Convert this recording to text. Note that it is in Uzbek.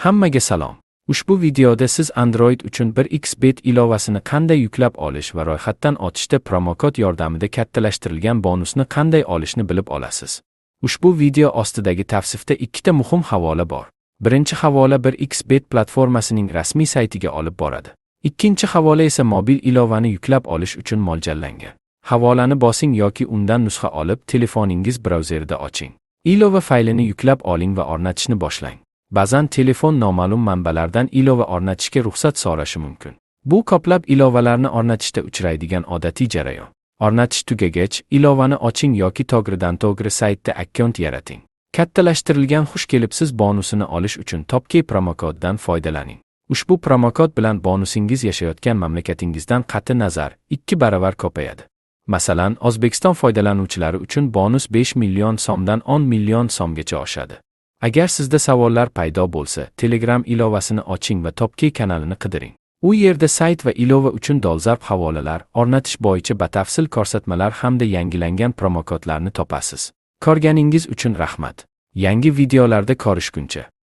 Hammaga salom. Ushbu videoda siz Android uchun 1xBet ilovasini qanday yuklab olish va ro'yxatdan o'tishda promokod yordamida kattalashtirilgan bonusni qanday olishni bilib olasiz. Ushbu video ostidagi tavsifda ikkita muhim havola bor. Birinchi havola 1xBet platformasining rasmiy saytiga olib boradi. Ikkinchi havola esa mobil ilovani yuklab olish uchun mo'ljallangan. Havolani bosing yoki undan nusxa olib, telefoningiz brauzerida oching. Ilova faylini yuklab oling va o'rnatishni boshlang. Ba'zan telefon noma'lum manbalardan ilova o'rnatishga ruxsat so'rashi mumkin. Bu ko'plab ilovalarni o'rnatishda uchraydigan odatiy jarayon. O'rnatish tugagach, ilovani oching yoki to'g'ridan-to'g'ri saytda akkaunt yarating. Kattalashtirilgan xush kelibsiz bonusini olish uchun TopKey promokodidan foydalaning. Ushbu promokod bilan bonusingiz yashayotgan mamlakatingizdan qat'i nazar 2 baravar ko'payadi. Masalan, O'zbekiston foydalanuvchilari uchun bonus 5 million so'mdan 10 million so'mgacha oshadi. Agar sizda savollar paydo bo'lsa, Telegram ilovasini oching va TopKey kanalini qidiring. U yerda sayt va ilova uchun dolzarb havolalar, o'rnatish bo'yicha batafsil ko'rsatmalar hamda yangilangan promokodlarni topasiz. Ko'rganingiz uchun rahmat. Yangi videolarda ko'rishguncha.